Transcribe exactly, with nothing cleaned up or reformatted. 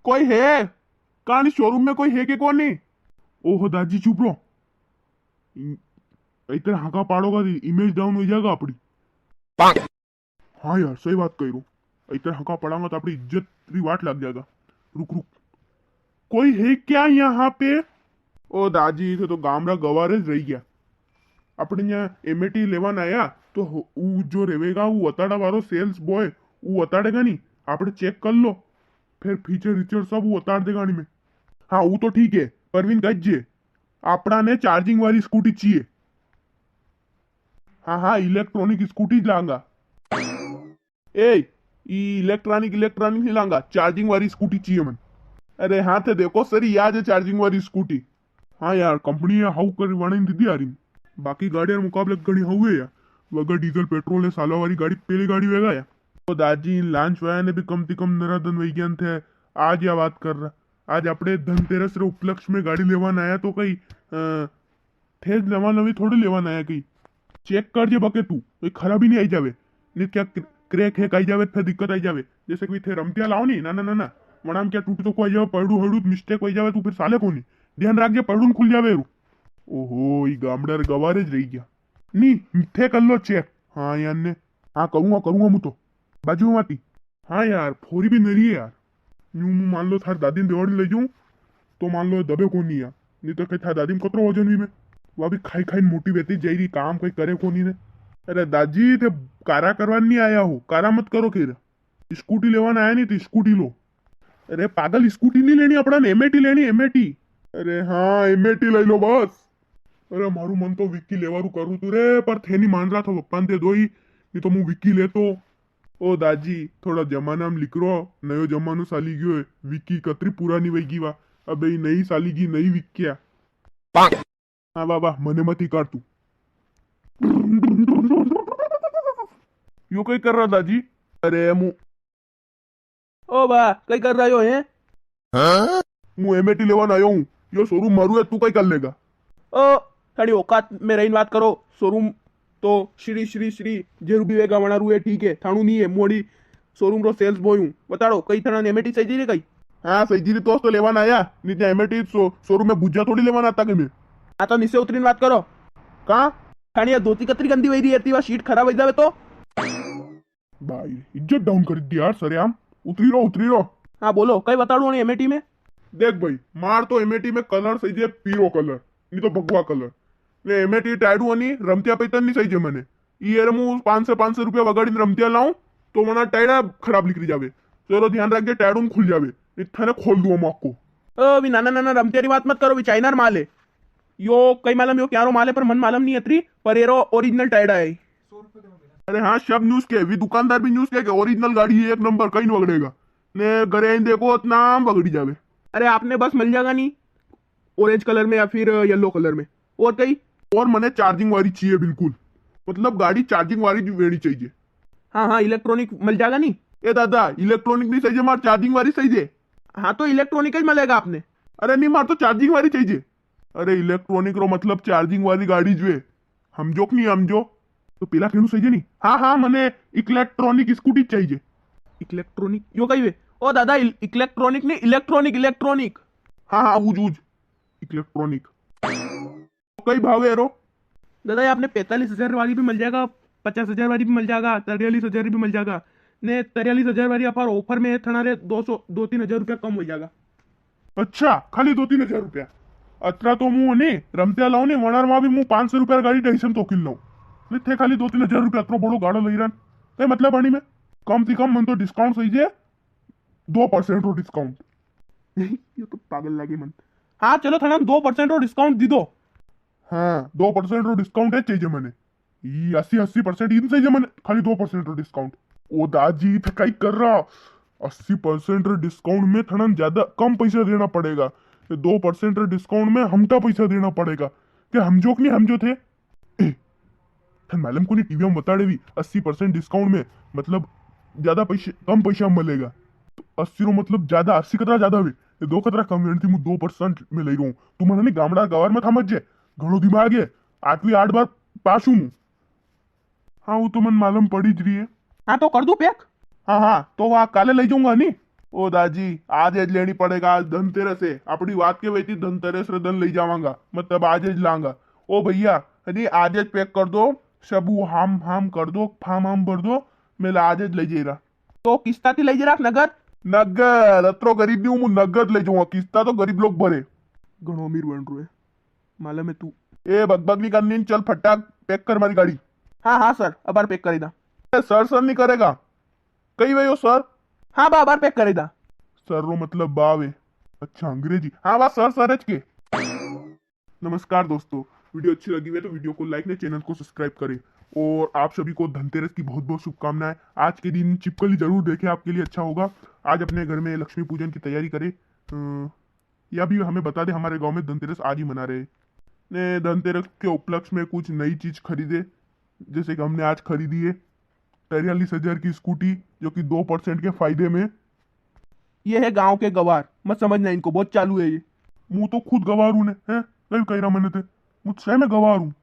कोई है? कानी शोरूम में कोई है के कोनी? ओहो दाजी, चुप रो। इ-, इतने हाका पाड़ोगा तो इमेज डाउन हो जाएगा अपनी। हाँ यार, सही बात कही रो। इतने हाका पड़ांगा तो अपनी इज्जत री वाट लग जाएगा। रुक, रुक, कोई है क्या यहाँ पे? ओ दाजी, इथे तो गामड़ा गवार ज रही गया। अपने यहाँ एमएटी लेवान आया, तो हो-, ऊ जो रेवेगा, ऊ वताड़ा वारो सेल्स बॉय, ऊ वताड़ेगा नी, आपने चेक कर लो, फिर फीचर वीचर सब ऊ वताड़ देगा नी में। हाँ, ऊ तो ठीक है, परवीन गज्जे, आपणा ने चार्जिंग वाली स्कूटी चाहिए। हाँ, हाँ, इलेक्ट्रॉनिक स्कूटी ज लांगा। ए, ई इलेक्ट्रॉनिक, इलेक्ट्रॉनिक नी लांगा, चार्जिंग वाली स्कूटी चाहिए मन। अरे हाँ, थे देखो सरी, या ज चार्जिंग वाली स्कूटी। हाँ यार, कंपनी ने हाउ करवाने नी दीदी आ रही। बाकी गाड़ियां रे मुकाबले घणी हाउ है यार। वगर डीजल पेट्रोल ने सालवा वाली गाड़ी पेली गाड़ी वेगा यार। तो दाजी, इन लॉन्च वाया ने भी कम ती कम नरा दन वई गया थे। आज या बात कर रहा। आज अपने धनतेरस रे उपलक्ष्य में गाड़ी लेवान आया तो कई, अ, थे ज नवा नवी थोड़ी लेवान आया कई। चेक कर जे बके तू, कोई खराबी नी आई जावे। नी क्या क्र-, क्रैक हैक आई जावे, फिर दिक्कत आई जावे। जैसे कोई थे रमतिया लाओ नी, ना, ना, ना, ना। वणाम क्या टूट तो को आई जावे, पड़ू हड़ू मिस्टेक हो जावे, तू फिर साले कोनी। ध्यान राख जे पड़ू न खुल जावे रू। ओहो, ई गामड़ा रे गवार ज रही गया। नी, थे कर लो चेक। हाँ यार ने। हाँ, करूँगा, करूँगा मु तो। बाजू में आती। हाँ यार, फोरी भी नरी है यार। यूं मु मान लो थार दादी ने देवाड़ी ले जाऊं, तो मान लो दबे कोनी है। नी तो कई थार दादी में कतरो वजन भी में। वा भी खाई खाई मोटी वेती जाई री, काम कोई करे कोनी ने। अरे दाजी, थे कारा करवा नी आया हो, कारा मत करो खीर। स्कूटी लेवान आया नी तो स्कूटी लो। अरे पागल, स्कूटी नी लेनी, अपणा ने एमएटी लेनी, एमएटी। अरे हाँ, एमएटी ले लो बस। अरे मारू मन तो विक्की लेवारू करू तू रे, पर थे नी मान रहा था पप्पा ने दे दो ही, नी तो मु विक्की लेतो। ओ दाजी, थोड़ा जमाना में लिकरो, नयो जमानो साली गयो है, विक्की कतरी पुरानी वई गी वा, अबे ई नई साली गी नई विक्किया। हाँ बाबा, मने मत इकार तू। यो कई कर रहा दाजी? अरे मु ओ बा, कई कर रहा यो है? हाँ? मु एमएटी लेवान आयो हूँ। यो शोरूम मारू है, तू कई कर लेगा? ओ, थारी औकात में रहीन बात करो। शोरूम तो श्री, श्री, श्री जेरू भी वेगा वणारू है, ठीक है। थाणू नी है, मोड़ी शोरूम रो सेल्स बॉय हूँ। बताड़ो, कई थाणा एमएटी चाहिए रे कई? हाँ, सही जी रे, तो, तो लेवान आया। नी तो एमएटी शो-, शोरूम में भुज्जा थोड़ी लेवान आता के मैं। हाँ, तो नीचे उतरीन बात करो। कहाँ? थाणी या धोती कतरी गंदी वई री है, ती वा सीट खराब हो जावे तो। भाई, इज्जत डाउन कर दी यार सरेआम। उतरी रो, उतरी रो। हाँ, बोलो, कई बताड़ू ने एमएटी में? देख भाई, मार तो एमएटी में कलर सही जे, पीरो कलर, नी तो भगवा कलर। ने एमएटी टायडू अनी रमतिया पैतन नी सही जे मने। ई एरे मु पाँच सौ, पाँच सौ रुपया वगाड़ी ने रमतिया लाऊं, तो मना टायडा खराब निकली जावे। चलो ध्यान रख जे, टायडू न खुल जावे, नी थाने खोल दूं मु आको। ओ, भी नाना, नाना रमतिया री बात मत करो, भी चाइना रो माल है। यो कई मालूम यो क्यारो माल है, पर मन मालूम नी अतरी, पर एरो ओरिजिनल टायडा है। अरे हाँ, सब न्यूज के, वी दुकानदार भी न्यूज के, के ओरिजिनल गाड़ी है, एक नंबर, कई नी वगड़ेगा। ने घरे आईने देखो, इतना आम वगड़ी जावे। अरे आपने बस मिल जाएगा नी, ऑरेंज कलर में या फिर येलो कलर में। और कई? और मने चार्जिंग वाली चाहिए बिल्कुल, मतलब गाड़ी चार्जिंग वाली भी वेणी चाहिए। हाँ, हाँ, इलेक्ट्रॉनिक मिल जाएगा नी? ए दादा, इलेक्ट्रॉनिक नी सही जे, मार चार्जिंग वाली सही जे। हाँ, तो इलेक्ट्रॉनिक ही मिलेगा आपने। अरे नी, मार तो चार्जिंग वाली चाहिए। अरे इलेक्ट्रॉनिक रो मतलब चार्जिंग वाली गाड़ी जो है, हमजो कि नी हमजो? तो पेला केणु सही जे नी? हाँ, हाँ, मने इलेक्ट्रॉनिक स्कूटी चाहिए। इलेक्ट्रॉनिक? यो कई वे? ओ दादा, इल-, इलेक्ट्रॉनिक नी, इलेक्ट्रॉनिक, इलेक्ट्रॉनिक। हाँ, हाँ, उज, उज, इलेक्ट्रॉनिक। कई भाव है रो? दादा, ये आपने पैंतालीस हजार वाली भी मिल जाएगा, पचास हजार वाली भी मिल जाएगा, तिरयालीस हजार भी मिल जाएगा। ने तिरयालीस हजार वाली अपार ऑफर में है, थाना रे दो सौ, दो तीन हजार रुपया कम हो जाएगा। अच्छा, खाली दो तीन हजार रुपया? अतरा तो मु ने रमतिया लाऊं ने, वणार में भी मु पाँच सौ रुपया गाड़ी ढाई सौ में तो किल लाऊं। ने थे खाली दो तीन हजार रुपया अतरो बड़ो गाड़ो लई रहा। ते मतलब आनी में कम से कम मन तो डिस्काउंट सही जे, दो परसेंट रो डिस्काउंट। ये तो पागल लागे मन। हाँ, चलो, थाने हम दो परसेंट रो डिस्काउंट दी दो। हाँ, दो परसेंट रो डिस्काउंट है चाहिए मने। ई अस्सी, अस्सी परसेंट इन सही जे मने, खाली दो परसेंट रो डिस्काउंट। ओ दाजी, थे काई कर रहा? अस्सी परसेंट रो डिस्काउंट में थनन ज्यादा, कम पैसा देना पड़ेगा। ये दो परसेंट रो डिस्काउंट में हमटा पैसा देना पड़ेगा। के हमजो कि नी हमजो थे? ए, थन मालूम कोनी, टीवी में बताड़े भी अस्सी परसेंट डिस्काउंट में, मतलब ज्यादा पैसे, कम पैसा में मिलेगा। तो अस्सी रो मतलब ज्यादा, अस्सी कतरा ज्यादा हुए, ये दो कतरा कम हुए, मु दो परसेंट में ले रहा हूँ। तू मने नी गामड़ा गवार मत समझ जे, घणो दिमाग है, आठवीं आठ बार पास हूँ मु। हाँ, वो तो मन मालूम पड़ी ज रही है। हाँ, तो कर दूं पैक? हाँ, हाँ, तो वा काले ले जाऊंगा नी? ओ दाजी, आज ज लेणी पड़ेगा, आज धनतेरस है। अपनी बात के वेती धनतेरस रे दन लई जावांगा, मतलब आज ज लांगा। ओ भैया, अरे आज ज पैक कर दो, सबू हाम हाम कर दो, फार्म हाम भर दो, मैं आज ज लई जई रहा। तो किस्ता ती लई जई रहा नगद? नगद, अतरो गरीब नी हूँ, मु नगद लई जाऊंगा, किस्ता तो गरीब लोग भरे। घणो अमीर बन रो है, मालूम है तू। ए बकबक नी करनी, चल फटाक पैक कर मारी गाड़ी। हाँ हाँ सर, अबार पैक करी दा। ए सर सर नी करेगा, कई वे यो सर? हाँ बा, अबार पैक करी दा। सर रो मतलब बा वे। अच्छा अंग्रेजी। हाँ बा सर सर ज के। नमस्कार दोस्तों, वीडियो अच्छी लगी हुई है तो वीडियो को लाइक ने चैनल को सब्सक्राइब करें और आप सभी को धनतेरस की बहुत बहुत शुभकामनाएं। आज के दिन छिपकली जरूर देखें, आपके लिए अच्छा होगा। आज अपने घर में लक्ष्मी पूजन की तैयारी करें। अ, या भी हमें बता दे, हमारे गांव में धनतेरस आज ही मना रहे हैं। ने धनतेरस के उपलक्ष्य में कुछ नई चीज खरीदे, जैसे कि हमने आज खरीदी है तैतालीस हजार की स्कूटी, जो कि दो परसेंट के फायदे में। ये है गांव के गवार, मत समझना इनको, बहुत चालू है ये। मु तो खुद गवार हूँ ने, हैं? कई कही रहा मैंने ते, मु सही में गवार हूँ।